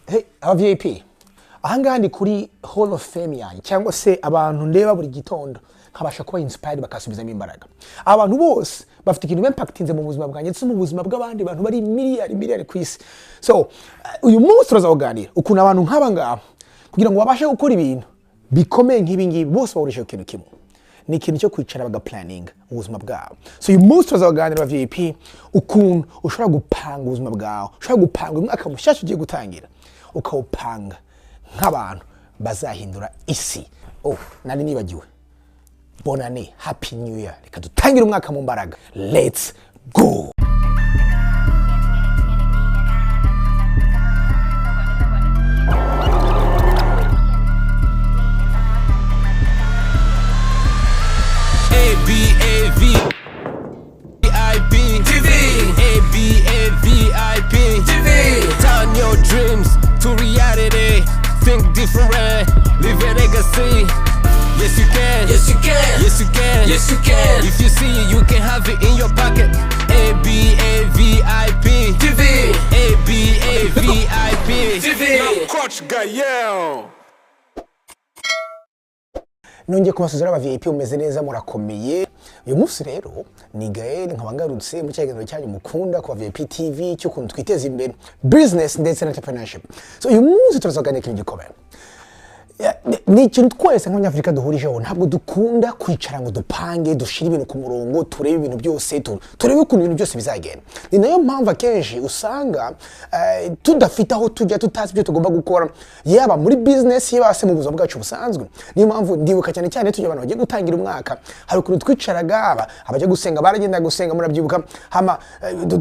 Hey, aba VIP, ahangaha ni kuri Hall of Fame yanjye, cyangwa se abantu ndeba buri gitondo nkabasha kuba inspired, bakasubizamo imbaraga. Abantu bose bafite ikintu bimpactinze mu buzima bwanjye ndetse mu buzima bw'abandi bantu bari miliyari miliyari ku isi. So uyu munsi turaza kuganira ukuntu abantu nk'aba ngaba, kugira ngo babashe gukora ibintu bikomeye nk'ibi ngibi, bose bahurije ku kintu kimwe, ni ikintu cyo kwicara bagaplaninga ubuzima bwabo. So uyu munsi turaza kuganira, aba VIP, ukuntu ushobora gupanga ubuzima bwawe, ushobora gupanga umwaka mushyashya ugiye gutangira, ukawupanga nk'abantu bazahindura isi. Oh, nari nibagiwe, bonane, happy new year. Reka dutangire umwaka mu mbaraga. Let's go. A B A V I P TV. A B A V I P TV. Turn your dreams to reality. Think different, leave a legacy. Yes you can. Yes, you can. Yes you can. Yes, you can. If you see it, you can have it in your pocket. A B A V I P TV. A B A V I P TV. Coach Gael. Nongeye kubasuzura, aba VIP. Mumeze neza? Murakomeye? Uyu munsi rero ni Gael, nkaba ngarutse mu cyegeranyo cyanyu mukunda ku VIP TV cy'ukuntu twiteza imbere, business ndetse na entrepreneurship. So uyu munsi turazaganira ikintu gikomeye. Ni ikintu twese nk'Abanyafurika duhurijeho: ntabwo dukunda kwicara ngo dupange, dushyire ibintu ku murongo, turebe ibintu byose, turebe ukuntu ibintu byose bizagenda. Ni nayo mpamvu akenshi usanga tudafite aho tujya, tutazi ibyo tugomba gukora, yaba muri business, yaba se mu buzima bwacu busanzwe. Niyo mpamvu ndibuka cyane cyane tujya, abantu bagiye gutangira umwaka, hari ukuntu twicaraga, abajya gusenga baragenda gusenga, murabyibuka, hama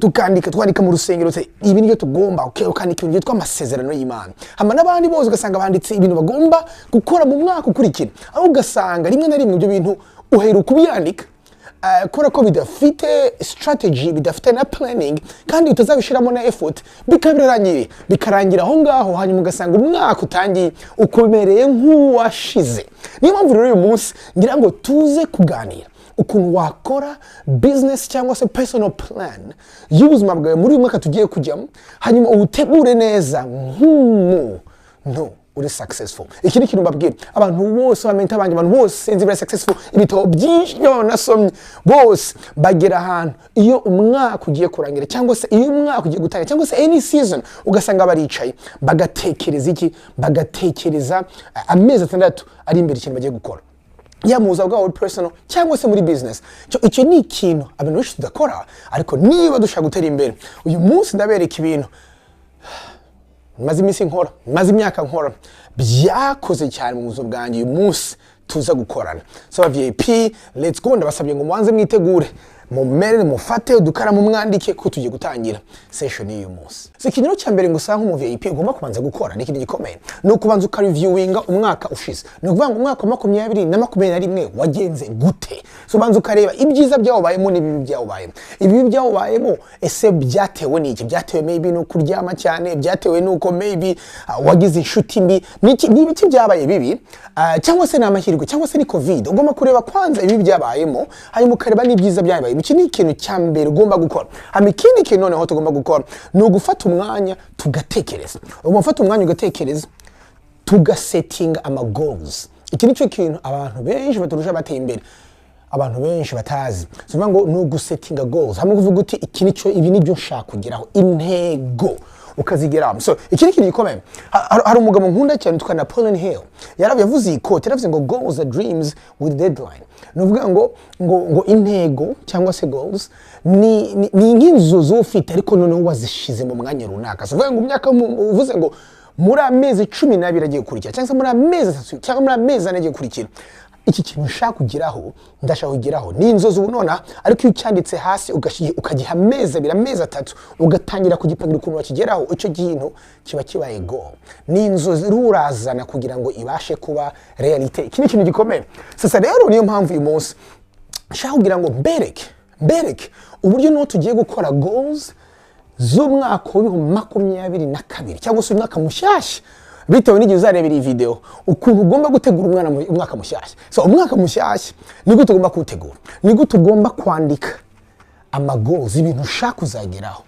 tukandika, twandika mu rusengero ibi nibyo tugomba, ukandika ibintu byitwa amasezerano y'Imana, hama n'abandi bose ugasanga banditse ibintu bagomba gukora mu mwaka ukurikira. Aho ugasanga rimwe na rimwe ibyo bintu uheruka kubyandika, kubera ko bidafite strategy, bidafite na planning, kandi utazabishyiramo na effort, bikaba birarangiye, bikarangira aho ngaho, hanyuma ugasanga umwaka utangiye ukumereye nk'uwashize. Niyo mpamvu rero uyu munsi ngira ngo tuze kuganira ukuntu wakora business cyangwa se personal plan y'ubuzima bwawe muri uyu mwaka tugiye kujyamo, hanyuma uwutegure neza nk'umuntu uri successful. Iki ni ikintu mbabwira abantu bose, ba mentor banjye, abantu bose nzi bari successful, ibitabo byinshi by'abantu nasomye, bose bagera ahantu iyo umwaka ugiye kurangira, cyangwa se iyo umwaka ugiye gutangira, cyangwa se any season, ugasanga baricaye bagatekereza iki? Bagatekereza amezi 6 ari imbere, ikintu bagiye gukora, yaba mu buzima bwabo personal cyangwa se muri business. Icyo ni ikintu abantu benshi tudakora, ariko niba dushaka gutera imbere, uyu munsi ndabereka ibintu maze iminsi nkora, maze imyaka nkora, byakoze cyane mu buzima bwanjye. Uyu munsi tuza gukorana. So aba VIP, let's go. Ndabasabye ngo mubanze mwitegure, mumere, mufate udukaramu mwandike, ko tugiye gutangira session y'uyu munsi. So ikintu rero cya mbere ngo usanga nk'umu VIP ugomba kubanza gukora, ni ikintu gikomeye, ni ukubanza ukareviewinga umwaka ushize. Ni ukuvuga ngo umwaka wa 2021 wagenze gute? So ubanza ukareba ibyiza byawubayemo n'ibibi byawubayemo. Ibibi byawubayemo, ese byatewe n'iki? Byatewe maybe no kuryama cyane, byatewe n'uko maybe wagize inshuti mbi, ni ibiki byabaye bibi, cyangwa se ni amahirwe, cyangwa se ni COVID. Ugomba kureba kwanza ibibi byabayemo, hanyuma ukareba n'ibyiza byabayemo. Iki ni ikintu cya mbere ugomba gukora. Hanyuma ikindi kintu noneho tugomba gukora ni ugufata umwanya tugatekereza. Ugomba gufata umwanya ugatekereza, tugasetinga ama goals. Iki ni cyo kintu abantu benshi baturusha bateye imbere, abantu benshi batazi. So bivuga ngo ni ugusetinga goals, hamwe kuvuga uti iki nicyo, ibi nibyo nshaka kugeraho, intego ukazigeraho. So iki ni ikintu gikomeye. Hari umugabo nkunda cyane witwa Napoleon Hill, yavuze iyi quote, yaravuze ngo "Goals are dreams with deadline." Ni ukuvuga ngo intego cyangwa se goals ni nk'inzozi uba ufite, ariko noneho wazishize mu mwanya runaka. So uvuga ngo imyaka uvuze ngo muri amezi 12 agiye gukurikira, cyangwa se muri amezi 3, cyangwa muri amezi 4 agiye gukurikira, iki kintu nshaka kugeraho, ndashaka kugeraho, ni inzozi ubu nonaha. Ariko iyo ucyanditse hasi, ukagiha amezi 2, amezi 3, ugatangira kugipangira ukuntu wakigeraho, icyo kintu kiba kibaye goal, ni inzozi urazana kugira ngo ibashe kuba réalité. Iki ni ikintu gikomeye. Sasa rero niyo mpamvu uyu munsi nshaka kugira ngo mbereke uburyo n'uwo tugiye gukora goals z'umwaka wa 2022, cyangwa se umwaka mushyashya, bitewe n'igihe uzarebera iyi video, ukuntu ugomba gutegura umwaka mushyashya. So umwaka mushyashya ni gute ugomba kuwutegura? Ni gute ugomba kwandika ama goals, ibintu ushaka kuzageraho?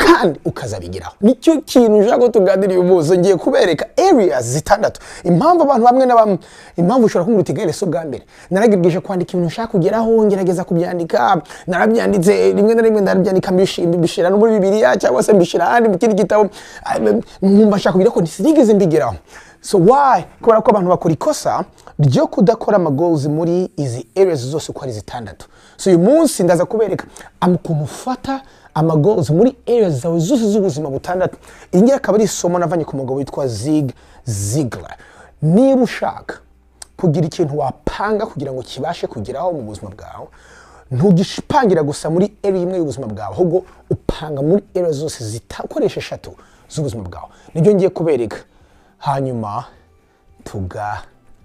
Kandi ukazabigeraho. Nicyo kintu nshaka ko tuganira uyu munsi. Ngiye kubereka areas zitandatu, impamvu abantu bamwe na bamwe, impamvu ushobora kumbwira uti: "Gael, si ubwa mbere naragerageje kwandika ibintu nshaka kugeraho, ngerageza kubyandika, narabyanditse rimwe na rimwe, ndarabyandika, mbishyira no muri Bibiliya cyangwa se mbishyira ahandi mu kindi gitabo, nkumva nshaka kugeraho, sinigeze mbigeraho." So why? Kubera ko abantu bakora ikosa ryo kudakora ama goals muri izi areas zose uko ari zitandatu. So uyu munsi ndaza kubereka ukuntu ufata ama goals muri areas zawe zose z'ubuzima butandatu. Iyi ngiyi akaba ari isomo navanye ku mugabo witwa Zig Ziglar. Niba ushaka kugira ikintu wapanga kugira ngo kibashe kugeraho mu buzima bwawe, ntugishipangira gusa muri area imwe y'ubuzima bwawe, ahubwo upanga muri area zose zitakoresha eshatu z'ubuzima bwawe. Nibyo ngiye kubereka, hanyuma tuga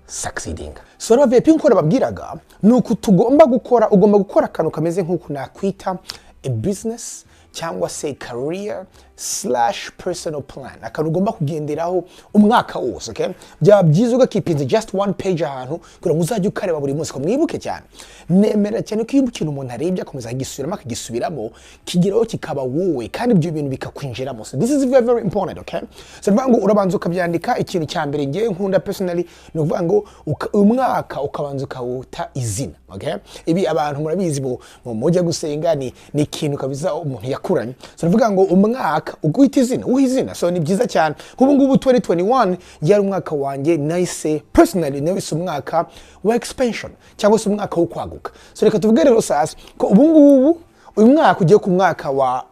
succeedinga. So rero, VIP, nk'uko nababwiraga, ni uku tugomba gukora. Ugomba gukora akantu kameze nk'uku nakwita a business cyangwa se career/personal plan, akantu ugomba kugenderaho umwaka wose, okay? Byaba byiza ugakeepinze just one page ahantu kugira ngo uzajye ukareba buri munsi, ko mwibuke cyane. Nemera cyane ko iyo ikintu umuntu arebye akomeza akagisubiramo, akagisubiramo, kigeraho kikaba wowe, kandi ibyo bintu bikakwinjiramo. So this is very very important, okay? So ni ukuvuga ngo urabanza ukabyandika. Ikintu cya mbere ngewe nkunda personally ni ukuvuga ngo umwaka ukabanza ukawuta izina, okay? Ibi abantu murabizi, mujya gusenga, ni ikintu kabisa umuntu yakuranye. So ni ukuvuga ngo umwaka uguhita izina, uha izina. So ni byiza cyane. Nk'ubu ngubu 2021 yari umwaka wanjye nahise, personally nahise umwaka wa expansion cyangwa se umwaka wo kwaguka. So reka tuvuge rero sasa ko ubu ngubu uyu mwaka ugiye ku mwaka wa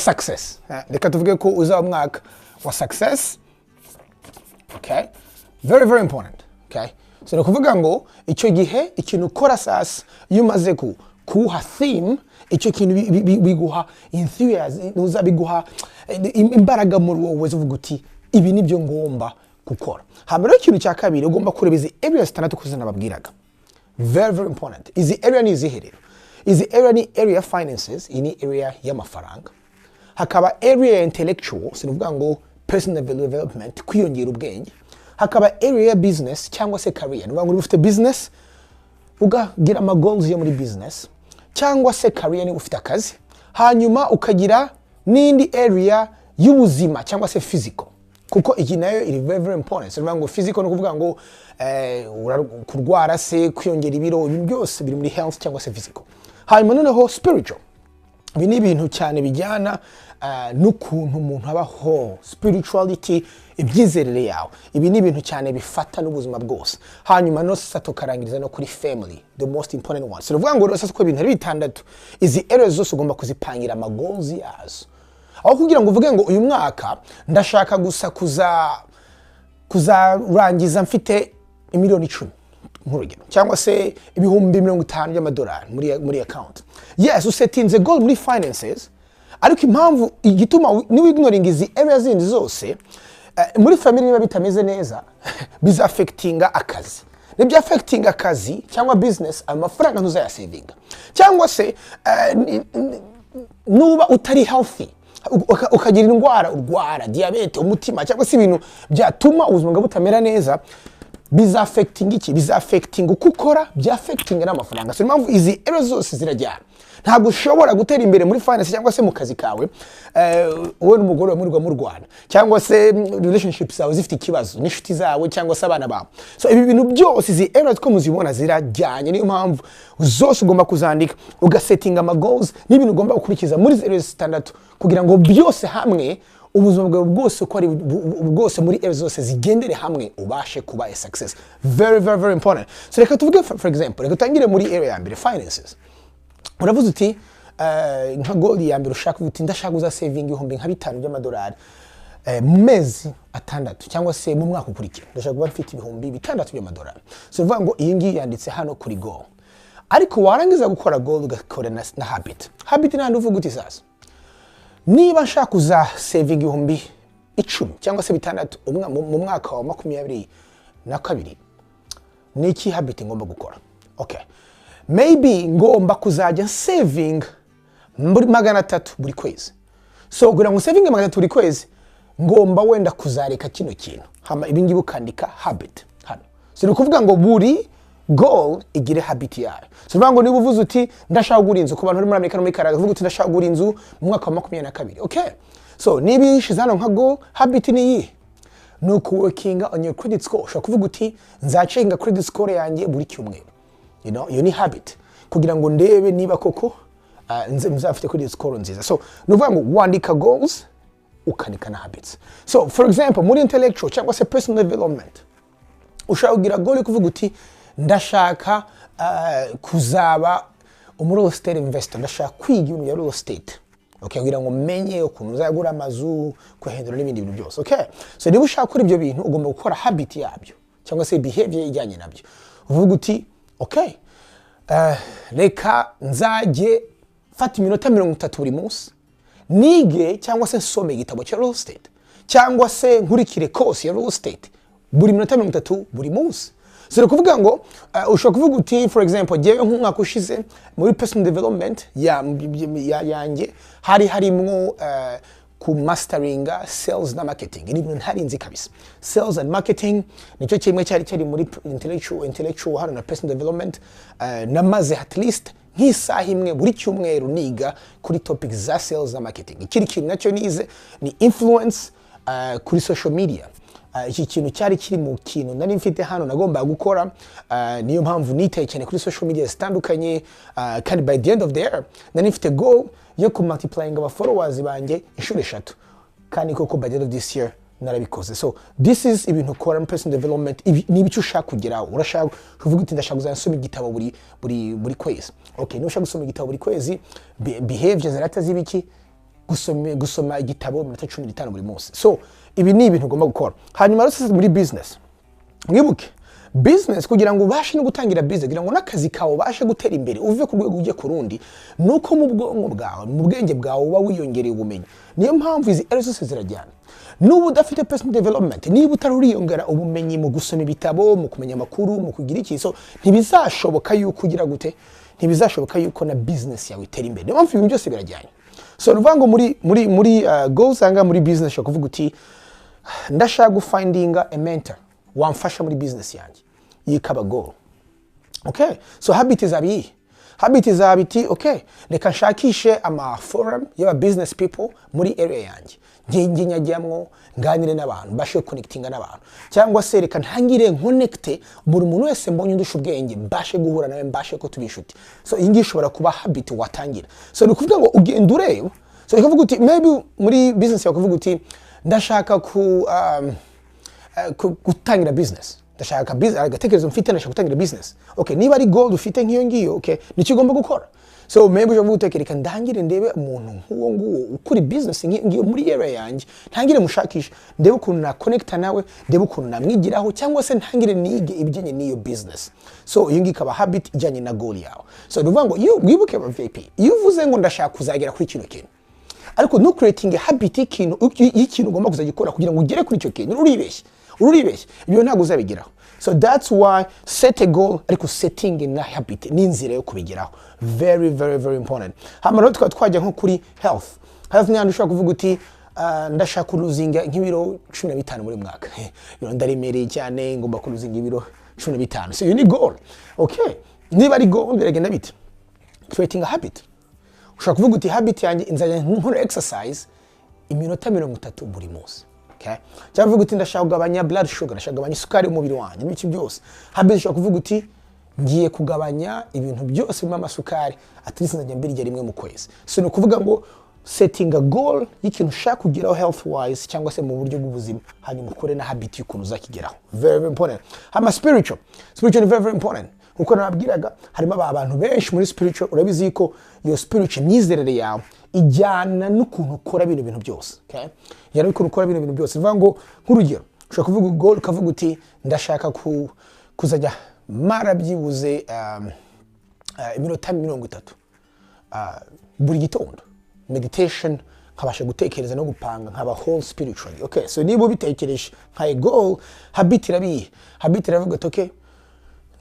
success. Reka tuvuge ko uzaba umwaka wa success, okay? Very very important, okay? So ni ukuvuga ngo icyo gihe ikintu ukora sasa, iyo umaze kuwuha theme, icyo kintu biguha enthusiasm, uza biguha imbaraga muri wowe, uvuga uti: "Ibi nibyo ngomba gukora." Hanyuma rero, ikintu cya kabiri, ugomba kureba izi areas zitandatu kuzo nababwiraga. Very very important. Izi area ni izihe rero? Izi area ni area ya finances, iyi ni area y'amafaranga. Hakaba area ya intellectual, si ukuvuga ngo personal development, kwiyongera ubwenge. Hakaba area ya business cyangwa se career, ni ukuvuga ngo niba ufite business ukagira ama goals yo muri business, cyangwa se career niba ufite akazi. Hanyuma ukagira n'indi area y'ubuzima cyangwa se physical, kuko iyi nayo iri very very important. So, ni ukuvuga ngo physical ni ukuvuga ngo kurwara se, kwiyongera ibiro, ibintu byose biri muri health cyangwa se physical. Hanyuma noneho spiritual, ibi ni ibintu cyane bijyana n'ukuntu umuntu abaho, spirituality, ibyizerere yawe. Ibi ni ibintu cyane bifata n'ubuzima bwose. Hanyuma no sasa tukarangiriza no kuri family, the most important one. So ni ukuvuga ngo rero sasa uko ibintu ari bitandatu, izi areas zose ugomba kuzipangira ama goals yazo, aho kugira ngo uvuge ngo uyu mwaka ndashaka gusa kuzarangiza mfite miliyoni 10 nk'urugero, cyangwa se 50,000 by'amadolari muri account. Yes, usettinze goal muri finances, ariko impamvu igituma niba ignoring izi area zindi zose, muri family niba bitameze neza, bizaffectinga akazi. Nibyo affectinga akazi cyangwa business, ayo mafaranga ntuzayasavinga. Cyangwa se nuba utari healthy, ukagira indwara urwara, diyabete, umutima, cyangwa se ibintu byatuma ubuzima bwawe butamera neza, bizaffectinga iki? Bizaffectinga uko ukora, byaffectinga n'amafaranga. So impamvu izi area zose zirajyana. Ntabwo ushobora gutera imbere muri finance cyangwa se mu kazi kawe, wowe n'umugore wawe murirwa murwana, cyangwa se relationship zawe zifite ikibazo n'inshuti zawe cyangwa se abana bawe. So ibi bintu byose, izi areas ko muzibona zirajyanye, niyo mpamvu zose ugomba kuzandika, ugasettinga ama goals n'ibintu ugomba gukurikiza muri izi areas zitandatu, kugira ngo byose hamwe, ubuzima bwawe bwose uko ari bwose muri areas zose zigendere hamwe, ubashe kuba a success. Very very very important. So reka tuvuge, for example, reka dutangire muri area ya mbere, finances. Uravuze uti nka goal ya mbere ushaka, uti: "Ndashaka uza saving 5000 by'amadolari mu mezi 6, cyangwa se mu mwaka ukurikira ndashaka kuba mfite 6000 by'amadolari." So bivuga ngo iyi ngiyi yanditse hano kuri goal. Ariko warangiza gukora goal, ugakora na habit. Habit ni handi uvuga uti: "Sasa niba nshaka kuza saving 10,000 cyangwa se 6000 mu mwaka wa 22, ni iki habit ngomba gukora? Okay, maybe ngomba kuzajya saving muri 300 buri kwezi." So kugira ngo saving 300 buri kwezi, ngomba wenda kuzareka kino kintu. Hama ibi ngibi ukandika habit hano. So ni ukuvuga ngo buri Goal igire habit yayo. So bivuga ngo niba uvuze uti ndashaka kugura inzu, ku bantu bari muri Amerika no muri Canada, uvuga uti ndashaka kugura inzu mu mwaka wa 22, okay? So niba uyishize hano nka goal, habit ni iyihe? Ni ukuworkinga on your credit score. Ushobora kuvuga uti nzacheckinga credit score yanjye buri cyumweru. Iyo ni habit kugira ngo ndebe niba koko nzafite credit score nziza. So ni ukuvuga ngo wandika goals, ukandika na habits. So for example, muri intellectual cyangwa se personal development, ushobora kugira goal yo kuvuga uti ndashaka kuzaba umu real estate investor, ndashaka kwiga ibintu bya real estate, okay, kugira ngo menye ukuntu uzagura amazu, kuyahindura n'ibindi bintu byose. Okay, so niba ushaka gukora ibyo bintu, ugomba gukora habit yabyo cyangwa se behavior ijyanye nabyo. Uvuga uti okay, reka nzajye fata iminota 30 buri munsi nige cyangwa se nsome igitabo cya real estate cyangwa se nkurikire course ya real estate buri minota 30 buri munsi. So ni ukuvuga ngo ushobora kuvuga uti, for example, jyewe nk'umwaka ushize muri personal development yanjye hari harimwo ku masteringa sales na marketing. Ni ibintu ntari nzi kabisa. Sales and marketing nicyo kimwe cyari cyari muri intellectual hano na personal development. Namaze at least nk'isaha imwe buri cyumweru niga kuri topics za sales na marketing. Ikindi kintu nacyo nize ni influence kuri social media. Iki kintu cyari kiri mu kintu nari mfite hano nagombaga gukora. Niyo mpamvu nitaye cyane kuri social media zitandukanye, kandi by the end of the year nari mfite goal yo kumultiplying aba followers banjye inshuro eshatu, kandi koko by the end of this year narabikoze. So this is ibintu ukora muri personal development. Ibi ni ibyo ushaka kugeraho. Urashaka kuvuga uti ndashaka kuzajya nsoma igitabo buri kwezi. Okay, niba ushaka gusoma igitabo buri kwezi, behavior zirata zibiki? Gusoma igitabo iminota 15 buri munsi. So ibi ni ibintu ugomba gukora. Hanyuma rero sasa muri business, mwibuke business, kugira ngo ubashe no gutangira business, kugira ngo n'akazi kawe ubashe gutera imbere, uve ku rwego ujye ku rundi, nuko mu bwonko bwawe, mu bwenge bwawe uba wiyongereye ubumenyi. Niyo mpamvu izi area zose zirajyana. Nuba udafite personal development, niba utari uriyongera ubumenyi mu gusoma ibitabo, mu kumenya amakuru, mu kugira iki, so ntibizashoboka yuko ugira gute, ntibizashoboka yuko na business yawe itera imbere. Niyo mpamvu ibintu byose birajyanye. So ni ukuvuga ngo muri goals usanga muri business, ushobora kuvuga uti ndashaka gufindinga a mentor wamfasha muri business yanjye. Iyi ikaba goal. Okay, so habit izaba iyihe? Habit izaba iti okay, reka nshakishe ama forum y'aba business people muri area yanjye, njye nyajyamwo nganire n'abantu, mbashe connectinga n'abantu, cyangwa se reka ntangire nconnecte buri muntu wese mbonye undusha ubwenge, mbashe guhura nawe, mbashe ko tuba inshuti. So iyi ngiyi ishobora kuba habit watangira. So ni ukuvuga ngo ugenda ureba. So ukavuga uti maybe muri business yawe ukavuga uti ndashaka gutangira business, ndashaka business, agatekerezo mfite, ndashaka gutangira business. Okay, niba ari goal ufite nk'iyo ngiyo, okay, nicyo ugomba gukora. So maybe ushobora kuvuga uti reka ndangire ndebe umuntu nk'uwo nguwo ukora business nk'iyo ngiyo muri area yanjye, ntangire mushakishe, ndebe ukuntu na connecta nawe, ndebe ukuntu namwigiraho, cyangwa se ntangire nige ibijyanye n'iyo business. So iyo ngiyo ikaba habit ijyanye na goal yawe. So ni ukuvuga ngo iyo wibuke aba VIP, iyo uvuze ngo ndashaka kuzagera kuri kino kintu, ariko ntucreatinge habit y'ikintu ugomba kuzajya ukora kugira ngo ugere kuri icyo kintu, uribeshye, uribeshye, ibyo ntabwo uzabigeraho. So that's why set a goal, ariko setting na habit ni inzira yo kubigeraho. Very, very, very important. Hama rero tukaba twajya nko kuri health. Health ni handi ushobora kuvuga uti ndashaka kulosinga nk'ibiro 15 muri mwaka. Ndaremereye cyane, ngomba kulosinga ibiro 15. So iyo ni goal. Okay, niba ari goal, biragenda bite? Creating a habit. Ushobora kuvuga uti habit yanjye nzajya nkora exercise iminota 30 buri munsi. Okay? Cyangwa uvuga uti ndashaka kugabanya blood sugar, ndashaka kugabanya isukari mu mubiri wanjye n'ibiki byose. Habit ushobora kuvuga uti ngiye kugabanya ibintu byose birimo amasukari, at least nzajya mbirya rimwe mu kwezi. So ni ukuvuga ngo setting a goal y'ikintu ushaka kugeraho health wise cyangwa se mu buryo bw'ubuzima, hanyuma ukore na habit y'ukuntu uzakigeraho. Very, very important. Hama spiritual. Spiritual ni very, very important. Nkuko nababwiraga, harimo abantu benshi muri spiritual. Urabizi ko iyo spiritual, imyizerere yawe ijyana n'ukuntu ukora bino bintu byose. Okay, ijyana n'ukuntu ukora bino bintu byose. Bivuga ngo nk'urugero ushobora kuvuga goal, ukavuga uti ndashaka kuzajya mara byibuze iminota 30 buri gitondo meditation, nkabasha gutekereza no gupanga, nkaba whole spiritually. Okay, so niba ubitekereje nka goal, habit irabiye. Habit iravuga ati okay,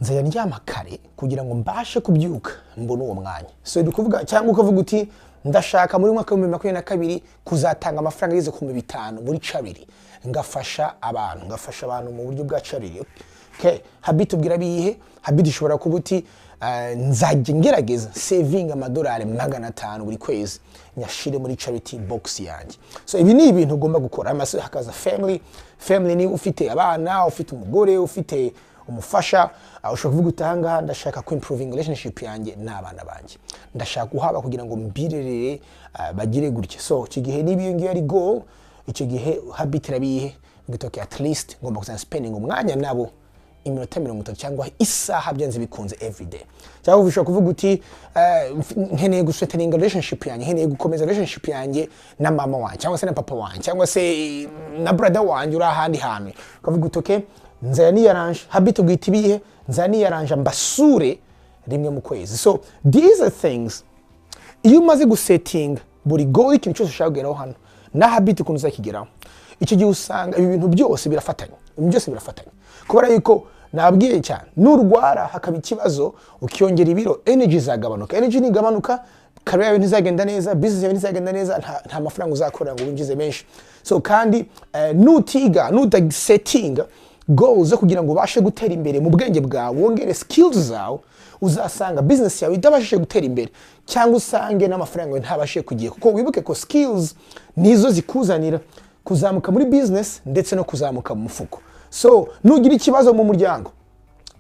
nzajya ndyama kare kugira ngo mbashe kubyuka mbone uwo mwanya. So ni ukuvuga, cyangwa ukavuga uti ndashaka muri mwaka wa 2022 kuzatanga amafaranga ageze ku 5,000 muri charity, ngafasha abantu mu buryo bwa charity. Okay, habit ubwira biyihe? Habit ishobora kuba uti nzajya ngerageza saving amadolari 500 buri kwezi, nyashire muri charity box yanjye. So ibi ni ibintu ugomba gukora. Hanyuma se hakaza family. Family ni ufite abana, ufite umugore, ufite umufasha, ushobora kuvuga uti ahangaha ndashaka ku improving relationship yanjye n'abana banjye, ndashaka kuhaba kugira ngo mbirerere, bagire gutya. So icyo gihe niba iyo ngiyo ari goal, icyo gihe habit irabihe? Ngo okay, at least ngomba kuzana spending umwanya nabo iminota 30 cyangwa isaha byanze bikunze everyday. Cyangwa ushobora kuvuga uti nkeneye gustrengtheninga relationship yanjye, nkeneye gukomeza relationship yanjye na mama wanjye cyangwa se na papa wanjye cyangwa se na brother wanjye uri ahandi hantu. Ukavuga uti okay, nzaya niyaranje. Habit ubwita ibihe? Nzaya niyaranje mbasure rimwe mu kwezi. So these are things, iyo umaze gusettinga buri goal, ikintu cyose ushaka kugeraho hano na habit ukuntu uzakigeraho, icyo gihe usanga ibi bintu byose birafatanya. Ibintu byose birafatanya kubera yuko nabwiye cyane, nurwara hakaba ikibazo ukiyongera ibiro, energy izagabanuka. Energy nigabanuka, career yawe ntizagenda neza, business yawe ntizagenda neza, nta mafaranga uzakorera ngo winjize menshi. So kandi nutiga, nutasettinga goals zo kugira ngo ubashe gutera imbere mu bwenge bwawe, wongere skills zawe, uzasanga business yawe itabashije gutera imbere cyangwa usange n'amafaranga yawe ntabashije kugira, kuko wibuke ko skills nizo zikuzanira kuzamuka muri business ndetse no kuzamuka mu mufuko. So nugira ikibazo mu muryango,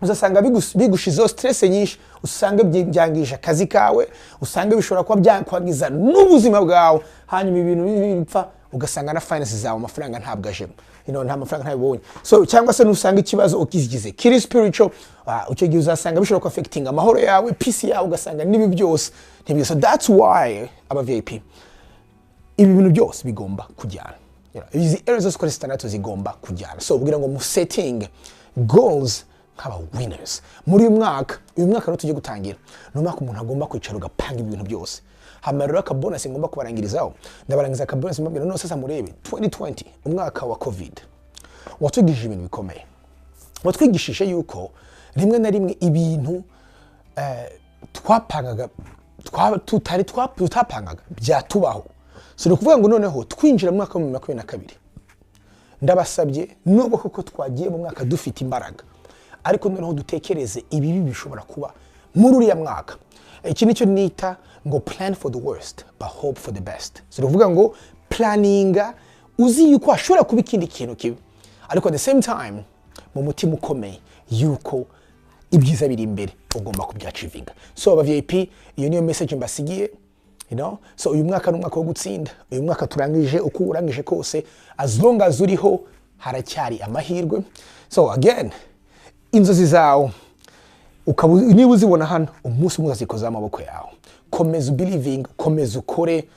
uzasanga bigushizeho stress nyinshi, usanga byangije akazi kawe, usanga bishobora kuba byakwangiza n'ubuzima bwawe. Hanyuma ibintu bipfa, ugasanga na finance zawe amafaranga ntabwo ajemo, nta mafaranga ntabibonye. So cyangwa se nusanga ikibazo ukigize kiri spiritual, icyo gihe uzasanga bishobora ku affecting amahoro yawe, peace yawe, ugasanga n'ibi byose ntibyo. So that's why aba VIP, ibi bintu byose bigomba kujyana. Izi areas zose uko ari zitandatu zigomba kujyana. So kugira ngo mu setting goals nk'aba winners muri uyu mwaka, uyu mwaka rero tugiye gutangira, ni umwaka umuntu agomba kwicara ugapanga ibintu byose. Hama rero akabonus ngomba kubarangirizaho, ndabarangiza akabonus mbabwira none sasa murebe 2020, umwaka wa COVID watwigishije ibintu bikomeye. Watwigishije yuko rimwe na rimwe ibintu twapangaga tutari tutapangaga byatubaho. So ni ukuvuga ngo noneho twinjira mu mwaka wa 2022, ndabasabye, nubwo koko twagiye mu mwaka dufite imbaraga, ariko noneho dutekereze ibibi bishobora kuba muri uriya mwaka. Iki nicyo nita ngo plan for the worst but hope for the best. So ni ukuvuga ngo planninga uzi yuko hashobora kuba ikindi kintu kibi, ariko at the same time mu mutima ukomeye yuko ibyiza biri imbere ugomba kubyachievinga. So aba VIP, iyo niyo message mbasigiye. So uyu mwaka ni umwaka wo gutsinda. Uyu mwaka turangije, uko urangije kose, as long as uriho haracyari amahirwe. So again, inzozi zawe ukaba niba uzibona hano, umunsi umwe uzazikozaho amaboko yawe. Komeza ubelieving, komeza ukore,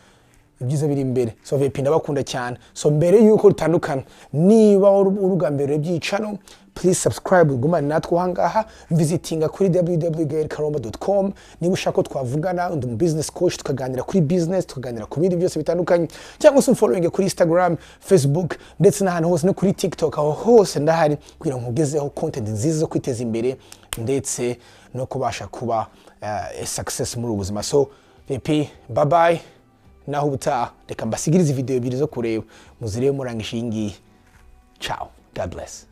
ibyiza biri imbere. So VIP, ndabakunda cyane. So mbere yuko dutandukana, niba uri ubwa mbere urebye iyi channel, please subscribe, ugumane natwe ahangaha. Visitinga kuri www.karomba.com niba ushaka ko twavugana, ndi umu business coach, tukaganira kuri business, tukaganira ku bindi byose bitandukanye, cyangwa se umfollowing kuri Instagram, Facebook ndetse n'ahantu hose, no kuri TikTok, aho hose ndahari kugira ngo nkugezeho content nziza zo kwiteza imbere ndetse no kubasha kuba success muri ubu buzima. So VIP, bye bye, naho ubutaha. Reka mbasigirize video ebyiri zo kureba, muzirebe murangije iyi ngiyi. Ciao, God bless.